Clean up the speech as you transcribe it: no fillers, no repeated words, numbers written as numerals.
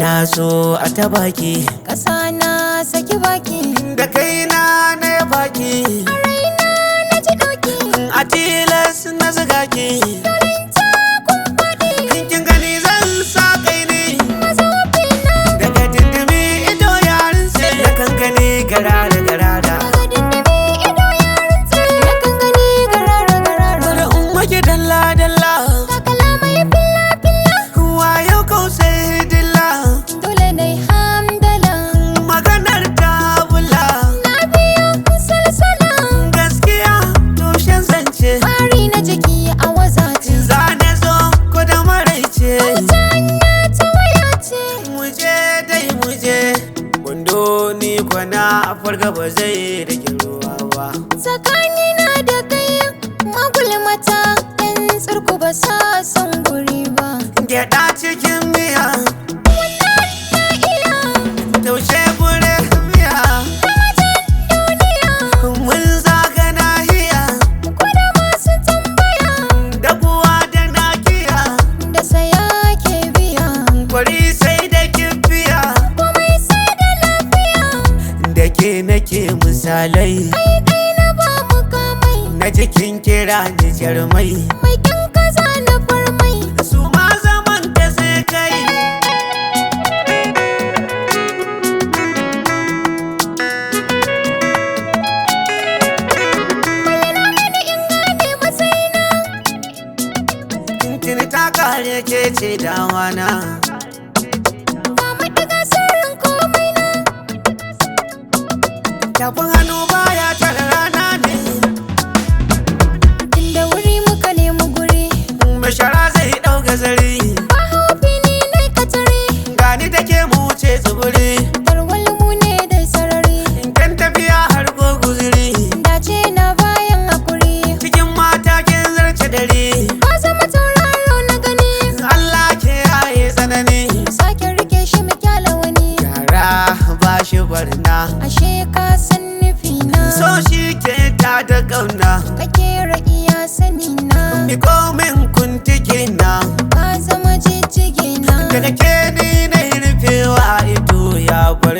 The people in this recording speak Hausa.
Na so a tabaki, Ƙasa na saki baki, da kaina na ya baki. A raina na ji ɗauki. A tilas na zuga ki. Dolin ta kun faɗi. In kin gani zan sa kai ne. Mazafi na. Daga dindimi ido yarin sai na kankane garara garara. Daga dindimi ido ya rantse. Na kan gani garara garara. Bari in maki dalla dalla. Ga kalamai filla filla. Wayo kau sai dilla. Dole na yi hamdala. Maganar tabula. Na biyo salsala. Gaskiya tushen zance. Fari na jiki a wazace. Za na zo ko da maraice. Wuta na ta waya ce. Muje dai muje. Wando ni kwana farga ba zai rage ruwa ba. Tsakanina da kai magulmata 'yan tsirku ba sa son guri ba. Gyaɗa cikin miya, Wannan na iya taushe fure miya. na wajen duniya. Mun zaga nahiya, Ko da masu tambaya dabuwa da nakiya. da saya ke biya. Kwari sai da kifiya, Komai sai da lafiya. da ke nake misalai. Ai dai na ba mu kamai. Na jikin kira ni jarmai, Mai kyan kaza na farmai. su ma zaman ta sai kai. Bayyana mini in gane matsayina. Tuntuni ta kare ke ce dawana. Ba matuƙa sirrin komai na. Tafin hannu baya tara rana ne. Tunda wuri muka nemi guri. Mashara zai ɗau gazari. Ba haufi ni na katare. Gani da ke mu wuce tsibiri. Tarwal mu ne da sarari. Kan tafiya har ko guzuri. Dace na bayan hakuri. Cikin mata kin zarce dare. Ka zama tauraro na gani. Allah ke yaye tsanani. Sake rike shi mu kyala wani. Yara ba shi barna. Ashe ka san nufi na. So shi ke ta da kauna. Ka kera iya sani na. Miko min kuntiki na. Ka zama jijjige na. Daga ke ni na rufewa ido ya bar.